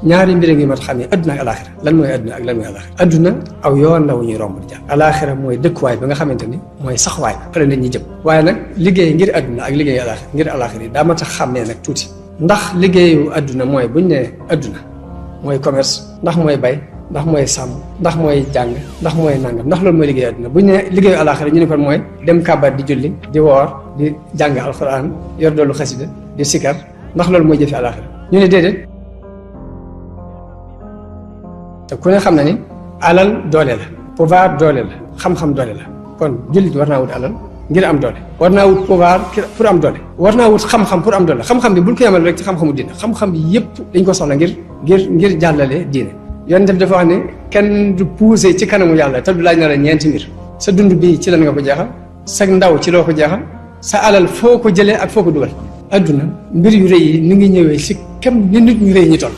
ñaari mbir ngi mat xam ne adduna ak alaxira lan mooy adduna ak lan mooy alaxira adduna aw yoon la wu ñuy romb di jàll alaxira mooy dëkkuwaay bi nga xamante ni mooy saxwaay fa la nit ñi jëm waaye nag liggéey ngir adduna ak liggéeyu alaxira ngir alaxira yi daa mat a xàmmee nag tuuti ndax liggéeyu adduna mooy buñ ne adduna mooy commerce ndax mooy bay ndax mooy sàmm ndax mooy jàng ndax mooy nangam ndax loolu mooy liggéeyu adduna buñ ne liggéeyu alaxira ñu ne kon mooy dem kàbbat di julli di woor di jàng alquran yor doolu xasida di sikar ndax loolu mooy jëfi alaxira ñu ne déedéet te ku ne xam na ni alal doole la pouvoir doole la xam-xam doole la kon jullit war naa wut alal ngir am doole war naa wut pouvoir pour am doole war naa wut xam-xam pour am doole xam-xam bi bul ko yemal rek ci xam-xamu diine xam-xam bi yépp dañ ko soxla ngir jàllale diine yoon def dafa wax ne kenn du poussé ci kanamu yàlla te du laaj na la ñeenti mbir sa dund bii ci lan nga ko jeexal sa ndaw ci loo ko jeexal sa alal foo ko jëlee ak foo ko dugal adduna mbir yu rëy yi ni ngi ñëwee si kem ni nit ñu rëy ñi toll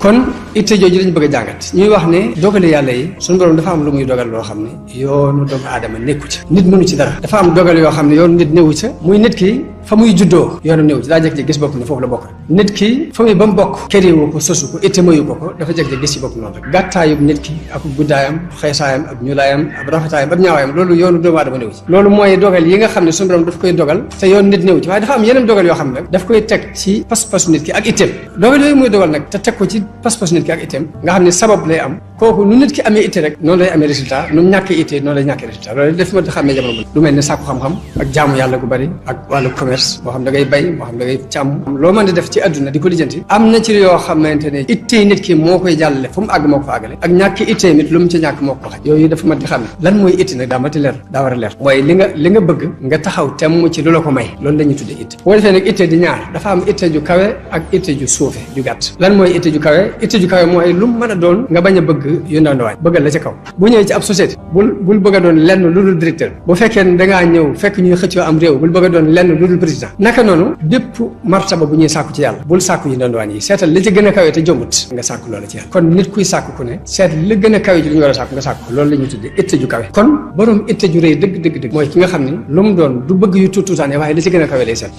kon itte jooju lañ bëgg a jàngat ñuy wax ne dogale yàlla yi suñu borom dafa am lu muy dogal loo xam ne yoonu doomu aadama nekku ci nit mënu ci dara dafa am dogal yoo xam ne yoonu nit néewu ca muy nit ki fa muy juddoo yoonu néewu ci daa jekk-jekk gis bopp ne foofu la bokk nit ki fa muy ba mu bokk këriwu ko sosu ko itte mayu ko dafa jekk-jekk gis ci bopp noonu rek gàttaayub nit ki ak guddaayam xeesaayam ak ñuulaayam ak rafetaayam ak ñaawaayam loolu yoonu doomu aadama néewu ci loolu mooy dogal yi nga xam ne suñu borom daf koy dogal te yoonu nit néewu ci waaye dafa am yeneen dogal yoo xam ne daf koy teg ci pas-pasu nit ki ak itteem dogal yooyu muy dogal nag te teg ko ci pas-pasu nit ki ak itteem nga xam ne sabab lay am kooku nu nit ki amee itte rek noonu lay amee résultat nu ñàkkee itte noonu lay ñàkkee résultat loolu daf ma xàmmee jamono lu mel ne sàkku xam-xam ak jaamu yàlla gu bari ak wàllu commerce moo xam da ngay bay moo xam da ngay càmm loo mën di def ci àdduna di ko lijjanti am na ci yoo xamante ne ittee nit ki moo koy jàllale fu mu àgg moo ko fa àggale ak ñàkk ittee mit lu mu ci ñàkk moo ko xaj yooyu dafa mat di xam ne lan mooy itte nag daa mati leer daa war a leer mooy li nga bëgg nga taxaw temm ci lu la ko may loolu la ñuy tuddee itte boo defee nag itte di ñaar dafa am itte ju kawe ak itte ju suufe ju gàtt lan mooy itte ju kawe mooy lu mu mën a doon nga bañ a bëgg yu ndaw ndawaan bëggal la ca kaw bu ñëwee ci ab société bul bëgg a doon lenn lu dul directeur bu fekkee ne dangaa ñëw fekk ñuy xëccoo am réew bul bëgg a doon lenn lu dul président naka noonu bépp martaba bu ñuy sàkku ci yàlla bul sàkku yu ndandwaan yi seetal li ci gën a kawe te jombut nga sàkku loolu ci yàlla kon nit kuy sàkku ku ne seet li gën a kawe ci li ñu war a sàkku nga sàkku loolu la ñuy tuddee itte ju kawe kon borom itte ju rëy dëgg mooy ki nga xam ne lu mu doon du bëgg yu tuutaane waaye li ci gën a kawe lay seet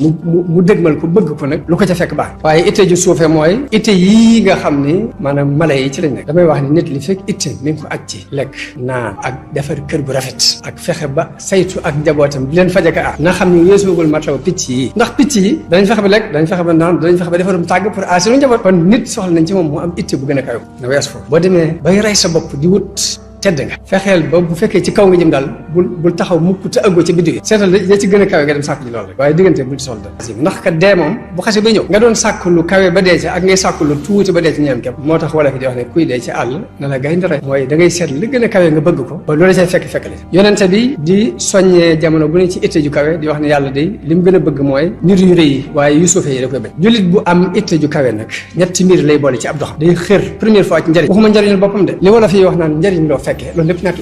mu dëgmal ko bëgg ko nag lu ko ca fekk baax waaye itte ju suufee mooy itte yii nga xam ni maanaam mala yi ci lañ nekk damay wax ni nit li fekk itte mi ngi ko aj ci lekk naan ak defar kër bu rafet ak fexe ba saytu ak njabootam di leen fajaka na xam ne weesuugul martaba picc yi ndax picc yi danañ fexe ba lekk danañ fexe ba naan danañ fexe ba defarum tàgg pour assurer njaboot kon nit soxla nañ ci moom mu am itte bu gën a kaw na wees foofu boo demee bay rey sa bopp di wut tedd nga fexeel ba bu fekkee ci kaw nga jëm daal bul taxaw mukk te ëggoo ci biddiw yi seetal la ci gën a kawe nga dem sàkku ji loolu rek waaye diggante bul ci soxla dara ndax kat dee moom bu xasee bay ñëw nga doon sàkku lu kawe ba dee ci ak ngay sàkku lu tuuti ba dee ci ñeem képp moo tax wala fi di wax ne kuy dee ci àll na la gaynde rey mooy da ngay seet li gën a kawe nga bëgg ko ba loolu cay fekk la yonente bi di soññee jamono bu ne ci itte ju kawe di wax ne yàlla day li mu gën a bëgg mooy mbir yu rëy yi waaye yu suufee yi da koy bañ jullit bu am itte ju kawe nag ñetti mbir lay boole ci ab doxam day xër première fois ci njëriñ waxuma njëriñul boppam de li wala fi wax naan njëriñ loo fekkee loolu lépp ñàkk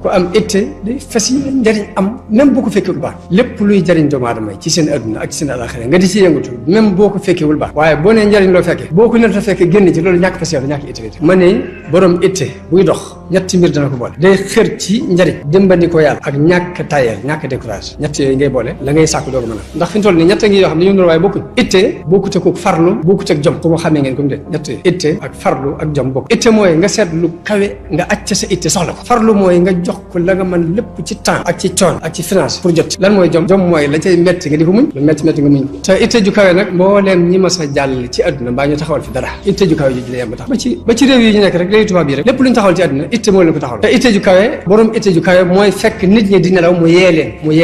ku am itte day fas yéene njëriñ am même boo ko fekkewul baax lépp luy jëriñ doomu aadama ci seen adduna ak ci seen alaxira nga di ci yëngatu même boo ko fekkewul baax waaye boo nee njëriñ loo fekkee boo ko nen ta fekkee génn ci loolu ñàkk fas yéene ñàkk itte ma ne borom itte buy dox ñetti mbir dana ko boole day xër ci njëriñ dimbali ko yàlla ak ñàkk tayel ñàkk décourage ñett yooyu ngay boole la ngay sàkku doo ko mën a ndax fi ñu toll nii ñett ngi yoo xam ne ñu doon waaye bokkuñ itte bokkut ak farlu bokkut ak jom ku ma xamee ngeen comme de ñett itte ak farlu ak jom bokk itte mooy nga seet lu kawe nga acc sa itte soxla ko farlu mooy nga jox ko la nga mën lépp ci temps ak ci coon ak ci finance pour jot lan mooy jom mooy la cay metti nga di ko muñ lu metti nga muñ ko te itte ju kawe nag mbooleem ñi ma sa jàll ci àdduna mbaa ñu taxawal fi dara itte ju kawe ji la yem ba tax ba ci réew yi ñu nekk rek réew tubaab yi rek lépp lu ñu taxawal ci àdduna itte moo leen ko taxawal te itte ju kawe borom itte ju kawe mooy fekk nit ñi di nelaw mu yee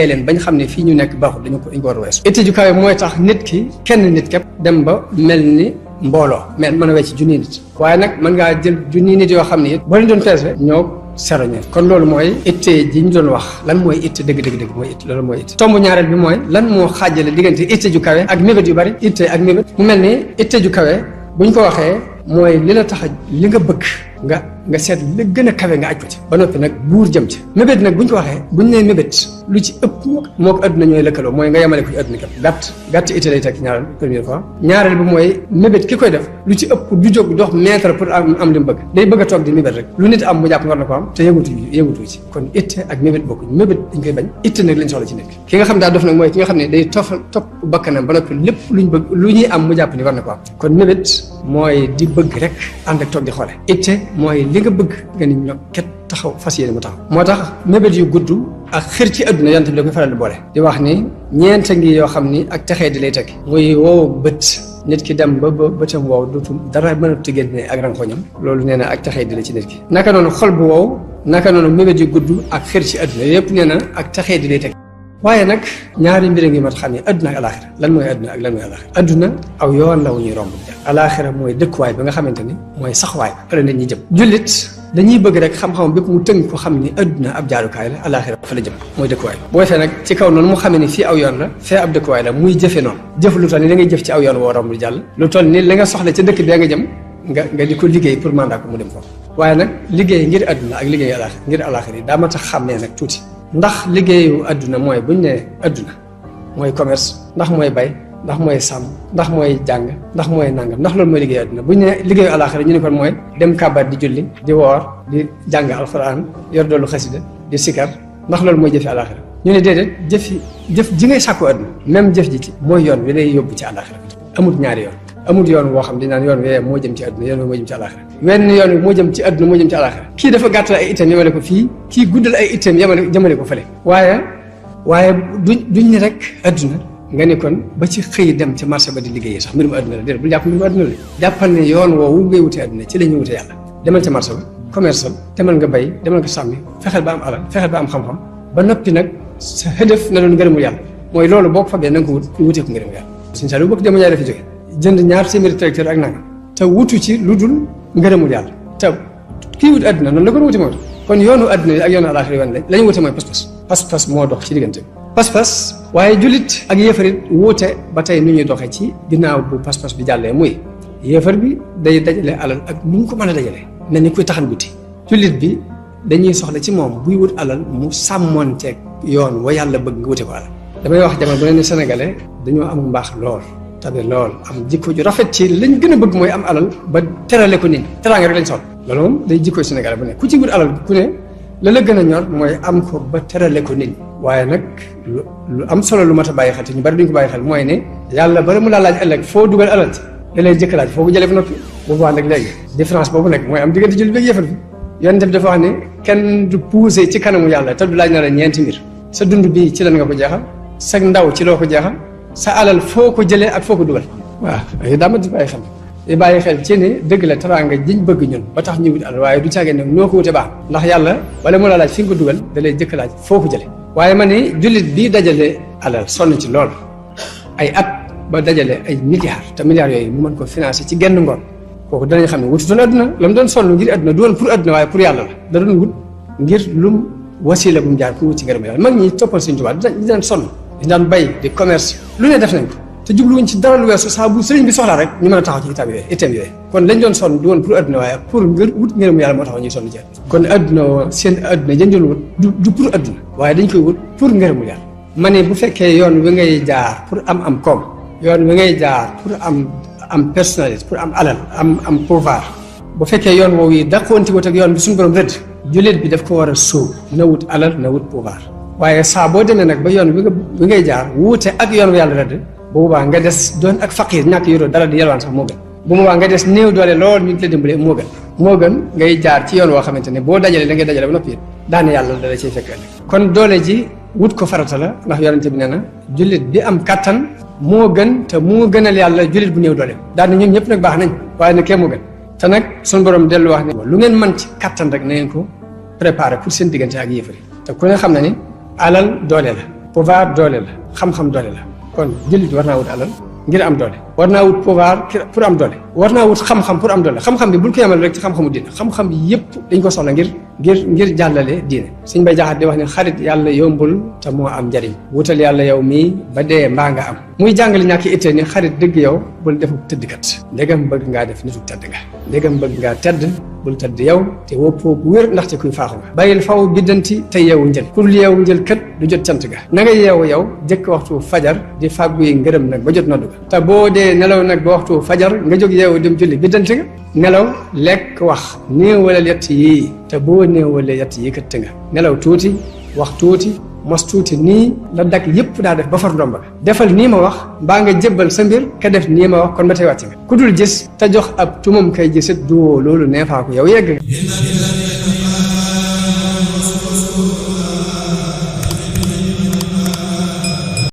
leen bañ xam ne fii ñu nekk baaxul dañ ko war a weesu itte ju kawe mooy tax nit ki kenn nit képp dem ba mel ni mbooloo mais mën a wecc junni nit waaye nag mën ngaa jël junni nit yoo xam ne it boo leen doon peese ñoo seroñe kon loolu mooy itte ji ñu doon wax lan mooy itte dëgg mooy itte loolu mooy itte tomb ñaareel bi mooy lan moo xaajale diggante itte ju kawe ak mébét yu bari itte ak mébét mu mel ni itte ju kawe buñ ko waxee mooy li la tax li nga bëgg nga seet la gën a kawe nga aj ko ci ba noppi nag buur jëm ci mébét nag buñ ko waxee buñ nee mébét lu ci ëpp moo ko adduna ñooy lëkkaloo mooy nga yemale ko ci adduna kat gàtt ité lay teg ñaareel première fois ñaareel bi mooy mébét ki koy def lu ci ëpp du jóg dox mètre pour am li mu bëgg day bëgg a toog di mébét rek lu nit am mu jàpp war na ko am te yëngutu ci kon itte ak mébét bokkuñ mébét dañ koy bañ itte nag lañ soxla ci nit ki nga xam daa dof nag mooy ki nga xam ne day topp bakkanam ba noppi lépp luñ bëgg lu ñuy am mu jàpp ni war na ko am kon mébét mooy di bëgg rek ànd ak toog di xoole itte mooy li nga bëgg nga ni ñoo ket taxaw fas yéene mu taxaw moo tax mébét yu gudd ak xër ci adduna yonent bi da koy faral di boole di wax ni ñeent ngi yoo xam ni ak texee di lay tekki muy wow bët nit ki dem ba bëtam wow dootul dara mën a tëggee ne ak rankoñam loolu nee na ak texee di la ci nit ki naka noonu xol bu wow naka noonu mébét yu gudd ak xër ci adduna yépp nee na ak texee di lay tekki waaye nag ñaari mbir ngi mat xam ne adduna ak alaxira lan mooy adduna ak lan mooy alaxira adduna aw yoon la wu ñuy romb alaxira mooy dëkkuwaay bi nga xamante ni mooy saxwaay fa la nit ñi jëm jullit dañuy bëgg rek xam-xam bépp mu tënk ko xam ni adduna ab jaarukaay la alaxira fa la jëm mooy dëkkuwaay boo defee nag ci kaw noonu mu xamee ni fii aw yoon la fee ab dëkkuwaay la muy jëfe noonu jëf lu toll ni da ngay jëf ci aw yoon woo romb di jàll lu toll ni li nga soxla ca dëkk bee nga jëm nga di ko liggéey pour mandat ko mu dem foofu waaye nag liggéey ngir adduna ak liggéey alaxira ngir alaxira yi daa ma tax xàmmee nag tuuti ndax liggéeyu adduna mooy buñ ne adduna mooy commerce ndax mooy bay ndax mooy sàmm ndax mooy jàng ndax mooy nangam ndax loolu mooy liggéeyu adduna buñ ne liggéeyu alaxira ñu ne kon mooy dem kàbbat di julli di woor di jàng alxuraan yor doolu xasida di sikar ndax loolu mooy jëfi alaxira ñu ne déedéet jëf ji ngay sàkku adduna même jëf ji ci mooy yoon wi lay yóbbu ci alaxira amut ñaari yoon amul yoon woo xam di naan yoon wi moo jëm ci adduna yoon wi moo jëm ci alaxira wenn yoon wi moo jëm ci adduna moo jëm ci alaxira kii dafa gàttal ay itam yemale ko fii kii guddal ay itam jëmale ko fële waaye duñ ne rek adduna nga ne kon ba ci xëy dem ci marché ba di liggéeyee sax mbirum adduna la déedéet bul jàpp mbirum adduna la jàppal ne yoon woowu ngay wute adduna ci la ñuy wute yàlla demal ca marché ba commerce demal nga bay demal nga sàmmi fexeel ba am alal fexeel ba am xam-xam ba noppi nag sa hëdëf na doon ngërëmul yàlla mooy loolu boo ko fabee na nga ko wutee ko ngërëmul yàlla suñu saa yu bëgg dema ñaay dafa jóge jënd ñaar téeméeri tracteur ak nangam te wutu ci lu dul ngërëmul yàlla te kii wut adduna noonu la ko wuti moom kon yoonu adduna yi ak yoonu alaxira yoon la ñu wute mooy pas-pas moo dox ci diggante bi pas-pas waaye jullit ak yéefarit wuute ba tey nu ñuy doxee ci ginnaaw bu pas-pas bi jàllee muy yéefar bi day dajale alal ak nu mu ko mën a dajale mel ni kuy taxan guddi jullit bi dañuy soxla ci moom buy wut alal mu sàmmoonteeg yoon wa yàlla bëgg nga wute ko alal damay wax jamono bu ne ni sénégalais dañoo am mbaax lool tabe lool am jikko ju rafet ci lañ gën a bëgg mooy am alal ba terale ko nit ñi teraanga rek lañ soxla loolu moom day jikkooy sénégalais bu ne ku ci wut alal ku ne la la gën a ñor mooy am ko ba terale ko nit ñi waaye nag lu am solo lu mat a bàyyi xel te ñu bari duñ ko bàyyi xel mooy ne yàlla bala mu laa laaj ëllëg foo dugal alal ci da lay jëkk laaj foo ko jëlee fa noppi boobu wax nag léegi différence boobu nag mooy am diggante jullit ak yéefar bi yonent bi dafa wax ne kenn du poussé ci kanamu yàlla te du laaj na la ñeenti mbir sa dund bii ci lan nga ko jeexal sa ndaw ci loo ko jeexal sa alal foo ko jëlee ak foo ko dugal waaw yooyu daa ma di bàyyi xel di bàyyi xel ci ne dëgg la teraanga jiñ bëgg ñun ba tax ñu wut alal waaye du caagee nag noo ko wute baax ndax yàlla wala mu la laaj fi nga ko dugal da lay jëkk laaj foo ko jëlee waaye ma ne jullit bii dajale alal sonn ci lool ay at ba dajale ay milliards te milliards yooyu mu mën ko financé ci genn ngoon kooku danañ xam ne wututoon adduna la mu doon sonn ngir adduna du woon pour adduna waaye pour yàlla la da doon wut ngir lum wasiila bu mu jaar pour wut ci ngërëm yàlla mag ñi toppal Sëriñ Tuubaa di daan sonn di daan bay di commerce lu ne def nañ ko te jubluwuñ ci dara lu weesu saa bu sëriñ bi soxlaa rek ñu mën a taxaw ci itam yooyu kon lañ doon sonn du woon pour adduna waaye pour ngir wut ngërëm yàlla moo taxaw ñuy sonn ci kon adduna seen adduna jën doon wut du pour adduna waaye dañ koy wut pour ngërëmul yàlla ma ne bu fekkee yoon wi ngay jaar pour am koom yoon wi ngay jaar pour am personnalité pour am alal am pouvoir bu fekkee yoon woowu yi daqoonti wut ak yoon bi suñu borom rëdd jullit bi daf ko war a sóob na wut alal na wut pouvoir waaye saa boo demee nag ba yoon wi ngay jaar wuute ak yoon wi yàlla rëdd bu boobaa nga des doon ak faqiir ñàkk yoroo dara di yalwaan sax moo gën bu boobaa nga des néew doole lool ñu la dimbale moo gën ngay jaar ci yoon woo xamante ne boo dajalee da ngay dajale ba noppi daane yàlla dala ciy fekk ëllëg kon doole ji wut ko farata la ndax yonente bi nee na jullit bi am kattan moo gën te moo gënal yàlla jullit bu néew doole daane ñoom ñëpp nag baax nañ waaye nag kee moo gën te nag suñu borom dellu wax ne lu ngeen mën ci kattan rek na ngeen ko préparé pour seen diggante ak yéefari te ku ne xam na ni alal doole la pouvoir doole la xam-xam doole la kon jullit war naa wut alal ngir am doole war naa wut pouvoir pour am doole war naa wut xam-xam pour am doole xam-xam bi bul ko yemal rek ci xam-xamu diine xam-xam bi yëpp dañ ko soxla ngir jàllale diine Sëñ Bay Jaxate di wax ne xarit yàlla yombul te moo am njariñ wutal yàlla yow mii ba dee mbaa nga am muy jàngale ñàkk itte ni xarit dëgg yow bul defu tëddkat ndegam bëgg ngaa def nitu tëdd nga ndegam bëgg ngaa tëdd bul tëdd yow te woppoo bu wér ndaxte kuy faaxu nga bàyyil faw biddanti te yeewu njël ku dul yeewu njël kat du jot cant ga na nga yeewu yow jëkk waxtu fajar di fàggu yi ngërëm nag ba jot noddu ga te boo dee nelaw nag ba waxtu fajar nga jóg yeewu dem julli biddanti nga nelaw lekk wax néewalal yett yii te boo néewalee yett yii kat nga nelaw tuuti wax tuuti mos tuuti nii la dakk yëpp daa def ba far ndomba defal nii ma wax mbaa nga jébbal sa mbir ka def nii ma wax kon ba tey wàcc nga ku dul gis te jox ab tumam kay gisit duwoo loolu neefaa ko yow yegg nga